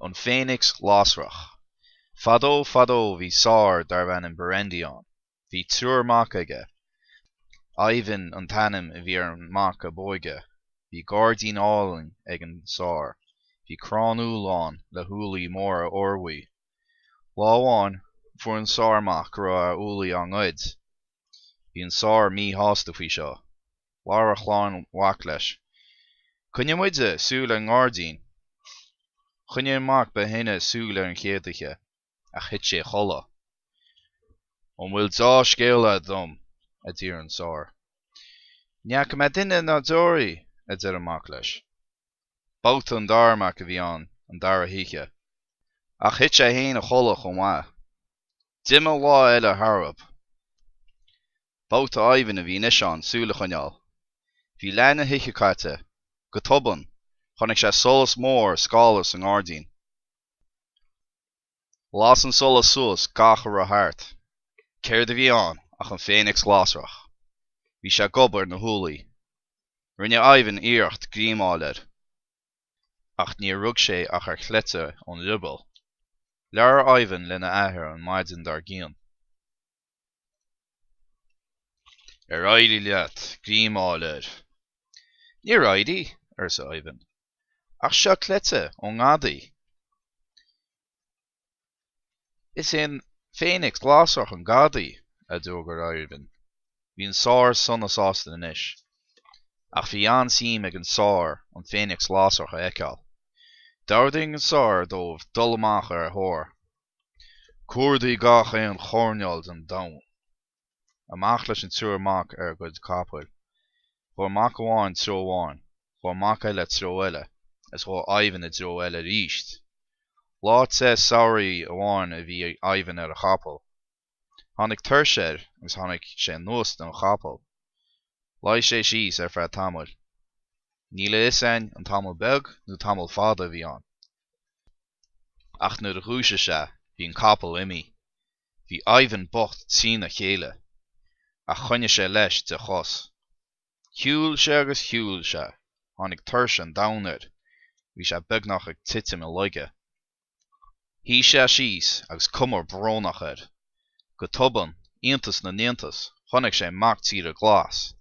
An Féinics Lasrach. Fadó fadó bhí Sár darbh ainm Berendi ann. Bhí triúr mac aige. Ivan an t-ainm a bhí ar an mac ab óige. Bhí gairdín álainn ag an Sár. Bhí crann úll ann le húllaí móra órbhuí. Lá amháin, fuair an Sár amach go raibh a úllaí á ngoid. Bhí an Sár míshásta faoi seo. Labhair a chlann mhac leis. Coinneoidh muide súil ar an ngairdín. Choinnigh an mac ba shine súil air an chéad oíche, ach thit sé a chodladh. An bhfuil deá-scéala a'd dom? a d'iarr an Sár. Ní fhaca mé duine ná deoraí, a deir an mac leis. Babhta an dara mac a bhí ann an dara hoíche, ach thit sé fhéin a chodladh chomh maith. D'imigh lá eile tharab. Babhta Ivan a bhí anois ann súil a choinneáil. Bhí leath na hoíche caite. Go tobann, chonaic sé solas mór ag scalladh sa ngairdín. Las an solas suas gach a raibh thart. Céard a bhí ann ach an Féinics Lasrach. Bhí sé ag gobadh ar na húllaí. Rinne Ivan iarracht greim a fháil air. Ach níor rug sé ach ar chleite ón rioball. Labhair Ivan lena athair an maidin dár gcionn. Ar éirigh leat greim a fháil air? Níor éirigh, arsa Ivan. Ach seo cleite ón ngadaí. Is é an Féinics Lasrach an gadaí, a d'fhógair Ivan. Bhí an Sár sona sásta anois. Ach bhí an-suim ag an Sár an Féinics Lasrach a fheiceáil. D'ordaigh an Sár dóibh dul amach ar a thóir. Cuardaigh gach aon choirneál den domhan. Amach leis an triúr mac ar a gcuid capaill. Ghabh mac amháin treo amháin, ghabh mac eile treo eile, agus ghabh Ivan i dtreo eile arís. Lá te samhraidh amháin a bhí Ivan ar a chapall. Tháinig tuirse air agus tháinig sé anuas den chapall. Luigh sé síos ar feadh tamaill. Níl a fhios a'inn an tamall beag nó tamall fada a bhí ann. Ach nuair a dhúisigh sé, bhí an capall imithe. Bhí Ivan bocht trína chéile. Ach choinnigh sé leis de chos. Shiúil sé agus shiúil sé. Tháinig tuirse an domhain air. Bhí sé beagnach ag titim i laige. Shuigh sé síos agus cuma brónach air. Go tobann, iontas na n-iontas, chonaic sé mac tíre glas.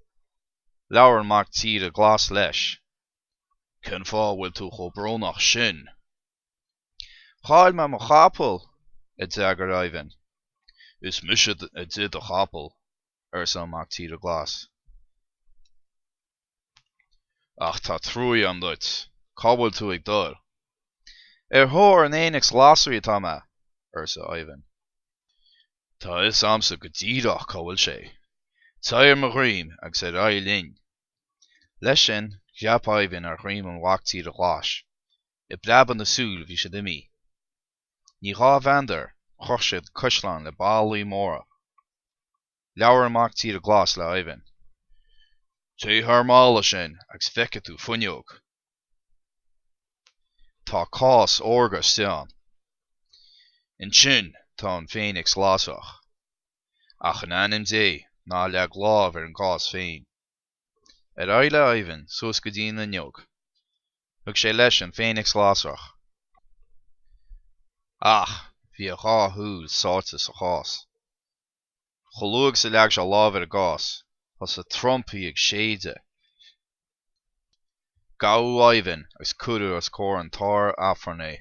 Labhair an mac tíre glas leis. Cén fáth a bhfuil tú chomh brónach sin? Chaill mé mo chapall, a d'fhreagair Ivan. Is mise a d'ith do chapall, arsa an mac tíre glas. Ach tá truaigh agam duit. Cá bhfuil tú ag dul? Ar thóir an Fhéinics Lasraigh atá mé, arsa Ivan. Tá a fhios a'msa go díreach cá bhfuil sé. Téigh ar mo dhroim agus ar aghaidh linn. Leis sin, dhreap Ivan ar dhroim an mhac tíre ghlais. I bpreabadh na súl bhí siad imithe. Ní dhá mheandar, shroich siad caisleán le ballaí móra. Labhair an mac tíre glas le Ivan. Téigh thar an mballa sin agus feicfidh tú fuinneog. Tá cás órga istigh ann. Ansin tá an Féinics Lasrach. Ach in ainm Dé, ná leag lámh ar an gcás féin. Ar aghaidh le Ivan suas go dtí an fhuinneog. Thug sé leis an Féinics Lasrach. Ach bhí a dhá shúil sáite sa chás. Chomh luath agus a leag sé lámh ar an gcás, thosaigh trumpaí ag séideadh. Gabhadh Ivan agus cuireadh os comhair an tSáir Aifrinn é.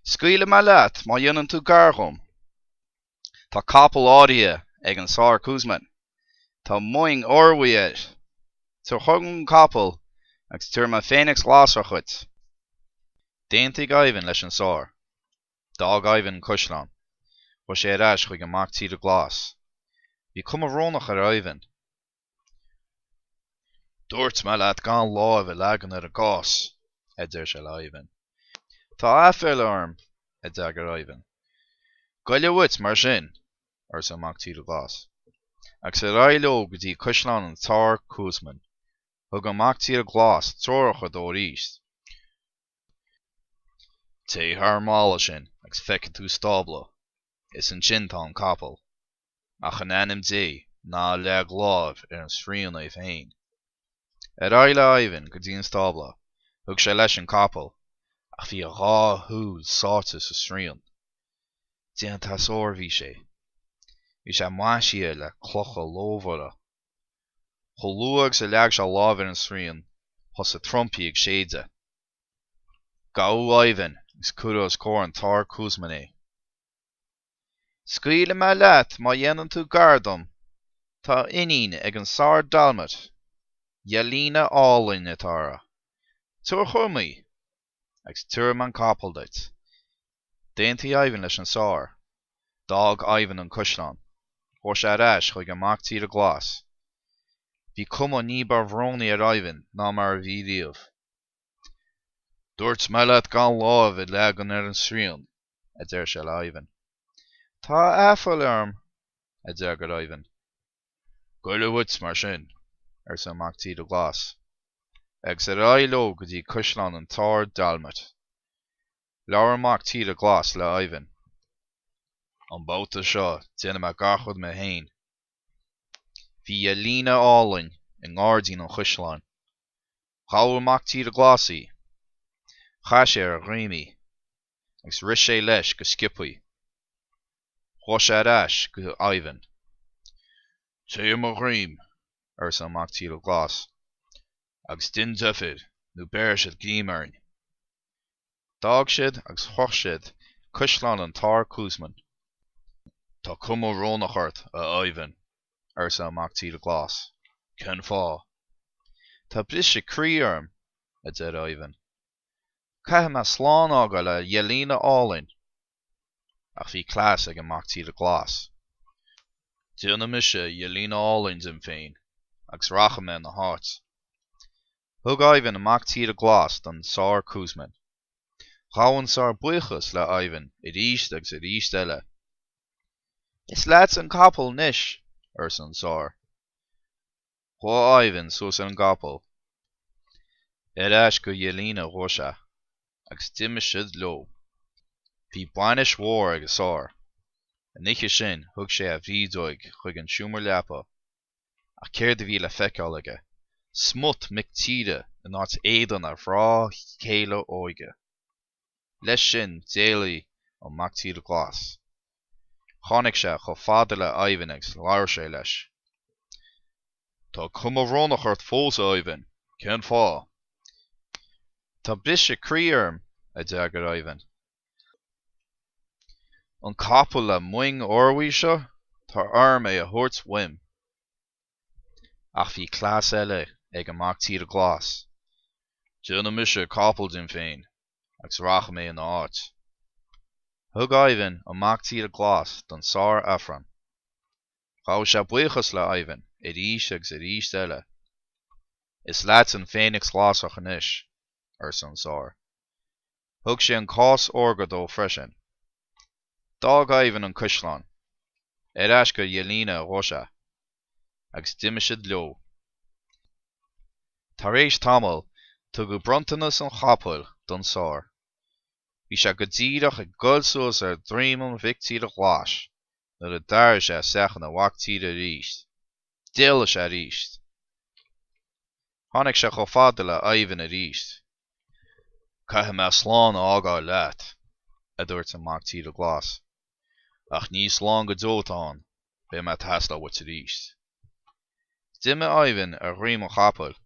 Scaoilfidh mé leat má dhéanann tú gar dhom. Tá capall áirithe ag an Sár Kuzman. Tá moing órbhuí air. Tabhair chugam an capall agus tabharfaidh mé an Féinics Lasrach dhuit. D'aontaigh Ivan leis an Sár. D'fhág Ivan an caisleán. Chuaigh sé ar ais chuig an mac tíre glas. Bhí cuma bhrónach ar Ivan. Dúirt mé leat gan láimh a leagan ar an gcás, a deir sé le Ivan. Tá aiféala orm, a d'fhreagair Ivan. Goile uait mar sin, arsa an mac tíre glas. Agus ar aghaidh leo go dtí caisleán an tSáir Kuzman. Thug an mac tíre glas treoracha dó arís. Téigh thar an mballa sin agus feicfidh tú stábla. Is ansin tá an capall. Ach in ainm Dé, ná leag láimh ar an srian é féin. Ar aghaidh le Ivan go dtí an stábla. Thug sé leis an capall. Ach bhí a dhá shúil sáite sa srian. Déanta as ór a bhí sé. Bhí sé maisithe le clocha lómhara. Chomh luath agus a leag sé lámh ar an srian, thosaigh trumpaí ag séideadh. Gabhadh Ivan agus cuireadh os comhair an tSáir Kuzmin é. Scaoilfidh mé leat má dhéanann tú gar dom. Tá iníon ag an Sár Dalmat. Yelena álainn atá uirthi. Tabhair chugam í, agus tabharfaidh mé an capall duit. D'aontaigh Ivan leis an Sár. D'fhág Ivan an caisleán. Chuaigh sé ar ais chuig an Mac Tíre Glas. Bhí cuma ní ba bhrónaí ar Ivan ná mar a bhí riamh. Dúirt mé leat gan lámh a leagan ar an srian, a deir sé le Ivan. Tá aiféala orm, a d'fhreagair Ivan. Goire dhuit mar sin, arsa an Mac Tíre Glas, agus ar aghaidh leo go dtí caisleán an tSáir Dalmat. Labhair an Mac Tíre Glas le Ivan. An babhta seo déanfaidh mé gach rud mé féin. Bhí Yelena álainn i ngairdín an chaisleáin. Ghabh an Mac Tíre Glas í. Chaith sé ar a dhroim í. Agus rith sé leis go sciobthaí. Ghabh sé ar ais go Ivan. Téigh ar mo dhroim, arsa an Mac Tíre Glas, agus dein deifir nó béarfaidh siad greim orainn. D'fhág siad agus shroich siad caisleán an tSáir Kuzmin. Tá cuma bhrónach ort, a Ivan, arsa an Mac Tíre Glas. Cén fáth? Tá briseadh croí orm, a deir Ivan. Caithfidh mé slán a fhágáil le Yelena álainn. Ach bhí cleas ag an Mac Tíre Glas. Déanfaidh mise Yelena álainn díom féin agus rachaidh mé ina háit. Thug Ivan an Mac Tíre Glas don Sár Kuzmin. Ghabh an Sár buíochas le Ivan arís agus arís eile. Is leatsa an capall anois, arsa an Sár. Ghabh Ivan suas ar an gcapall. Ar ais go Yelena a ghabh sé, agus d'imigh siad leo. Bhí bainis mhór ag an Sár. An oíche sin thug sé a bhrídeog chuig an seomra leapa. Ach céard a bhí le feiceáil aige? Smut mic tíre in áit éadan a mhná céile óige. Leis sin d'éalaigh an Mac Tíre Glas. Tháinig sé chomh fada le Ivan agus labhair sé leis. Tá cuma bhrónach ort fós, a Ivan. Cén fáth? Tá briseadh croí orm, a d'fhreagair Ivan. An capall le moing órbhuí seo, tá orm é a thabhairt uaim. Ach bhí cleas eile ag an Mac Tíre Glas. Déanfaidh mise capall díom féin agus rachaidh mé ina áit. Thug Ivan an Mac Tíre Glas don Sár Efron. Ghabh sé buíochas le Ivan arís agus arís eile. Is leat an Féinics Ghlasach anois, arsa an Sár. Thug sé an cás órga dó freisin. D'fhág Ivan an caisleán. Ar ais go Yelena a ghabh sé. Agus d'imigh siad leo. Tar éis tamaill, tugadh bronntanas an chapaill don Sár. Bhí sé go díreach ag goil suas ar dhroim an mhic tíre ghlais nuair a d'airigh sé isteach ina mhac tíre arís. D'éalaigh sé arís. Tháinig sé chomh fada le Ivan arís. Caithfidh mé slán a fhágáil leat, a dúirt an mac tíre glas. Ach ní slán go deo atá ann, beidh mé ag teastáil uait arís. D'imigh Ivan ar dhroim an chapaill,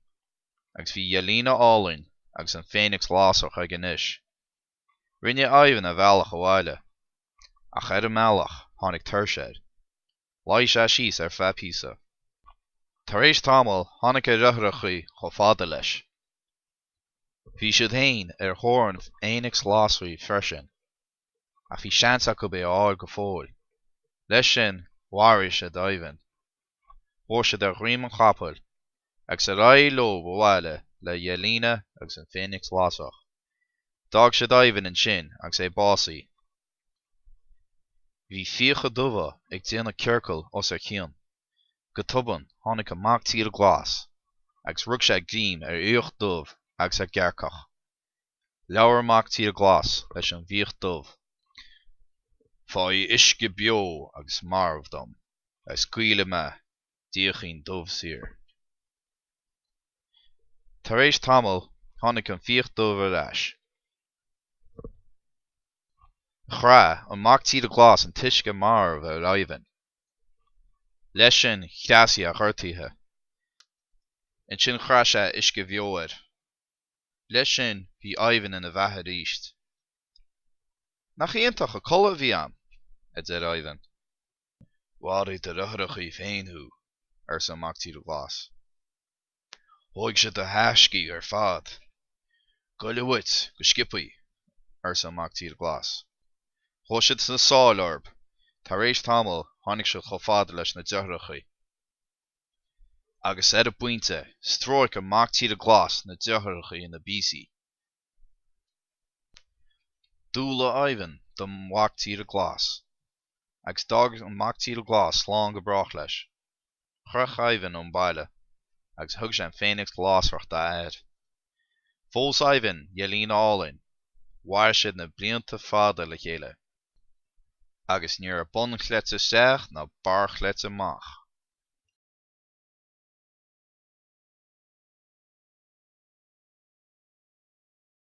agus bhí Yelena álainn agus an Féinics Ghlasach aige anois. Rinne Ivan a bhealach abhaile. Ach ar an mbealach tháinig tuirse air. Luigh sé síos ar feadh píosa. Tar éis tamaill tháinig a dheartháireacha chomh fada leis. Bhí siad féin ar thóir an Fhéinics Ghlasaigh freisin, ach bhí seans acu é a fháil go fóill. Leis sin, mharaigh siad Ivan. Ghabh siad ar dhroim an chapaill, agus ar aghaidh leo abhaile le Yelena agus an Féinics Ghlasach. D'fhág siad Ivan ansin agus é básaithe. Bhí fiacha dubha ag déanamh ciorcail os a chionn. Go tobann tháinig an mac tíre glas agus rug sé greim ar fhiach dubh agus ar ghearrcach. Labhair an mac tíre glas leis an bhfiach dubh. Faigh uisce beo agus marbh dom agus scaoilfidh mé d'fhiaichín dubh saor. Tar éis tamaill tháinig an fiach dubh ar ais. Chraith an Mac Tíre Glas an t-uisce marbh ar Ivan. Leis sin, chneasaigh a ghortuithe. Ansin chraith sé uisce bheo air. Leis sin, bhí Ivan ina bheatha arís. Nach iontach an codladh a bhí a'm! a deir Ivan. Mharaigh do dheartháireachaí féin thú, arsa an Mac Tíre Glas. Thóig siad do thaiscí ar fad. Goile uait go sciobthaí, arsa an Mac Tíre Glas. Chuaigh siad sna sáile orb. Tar éis tamaill tháinig siad chomh fada leis na deartháireachaí. Agus ar an bpointe, stróic an Mac Tíre Glas na deartháireachaí ina bpíosaí. D'umhlaigh Ivan don Mhac Tíre Glas, agus d'fhág an Mac Tíre Glas slán go brách leis. Shroich Ivan an baile, agus thug sé an Féinics Lasrach dá athair. Phós Ivan Yelena álainn, mhair siad na blianta fada le chéile, agus ní raibh bun chleite isteach ná barr chleite amach.